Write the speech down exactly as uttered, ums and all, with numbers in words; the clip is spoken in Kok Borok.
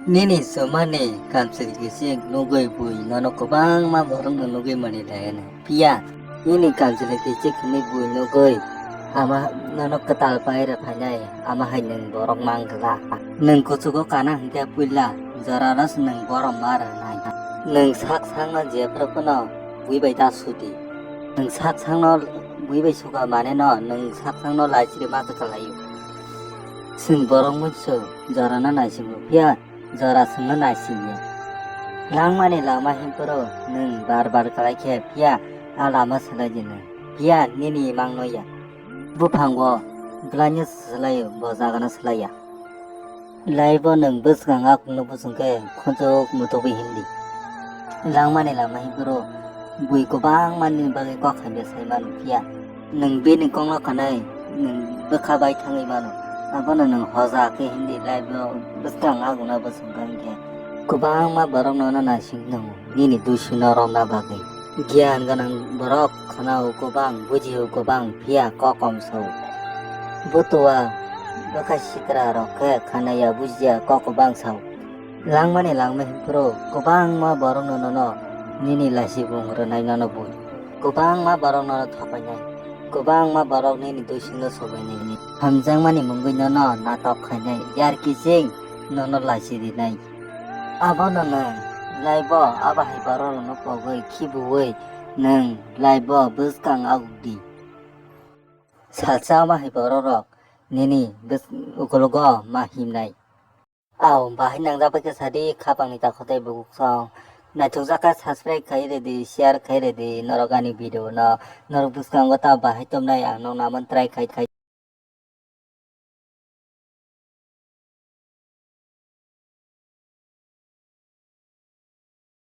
Nini chumani kamchwlwi kichik nugwi bui nono kwbangma borokno nugwi mani lainai. Phiya nini kamchwlwi kichik hwnwi bui nugwi ama nono kwtal pai rw phainai, ama hai nwng borok mang glak. Nwng kuchugo kana hwnkhe puila jorano se nwng borom ma rwnai. Nwng sak sakno jephru phano bui bai ta sudi. Nwng sak sakno bui bai suka maneno nwng sak sakno laisiri ma kwchalaio. Chwng borok muisu jorano naisingo, phiya jora chwngno naisingya. Langmani lama hinphuru nwng bar bar kwlai khe, phiya a lama swlai di nwng, phiya nini imang no ya. Buphango bwlaino swlaio, bo jagano swlaiya. Laibo nwng bwskang akungno bwswng khe khunchuk muthubwi himdi. Langmani lama hinphuru bui kwbangma nini bagwi kok hamya sai mano, phiya nwng bini kokno khanai nwng bwkha bai thangwi mano. Abono nwng hoja khe himdi, laibo bwskang akungno bwswng khe kwbangma borok nono naising tongo nini dusino romna bagwi. Giyan gwnang borok khna-o kwbang, buji-o kwbang, phiya kok kom sa-o. Butua bwkha sitra rok khe khanaya bujiya kok kwbang sa-o. Langmani langma hinphuru kwbangma borokno nono nini laisibung rwnai nono bui. Kwbangma borok nono thopainai. Kwbangma borok nini dusino sobainai. Hamjakmani mungwi nono natok khainai. Yar kiching nono laisi rinai. Abono nwng laibo abo hai borok rokno pogwi khibiui nwng laibo bwskang agukdi. Salsa abo hai borok rok nini bwk-, ukologo ma himnai. Aw, bahai nangjak bai khe sadi khapangni takhuk tei bukuksong. Naithokjak khe subscribe khai rwdi, share khai rwdi norok ani video no. Norok bwskango ta bahai tongmani ang nokna man try khai khai.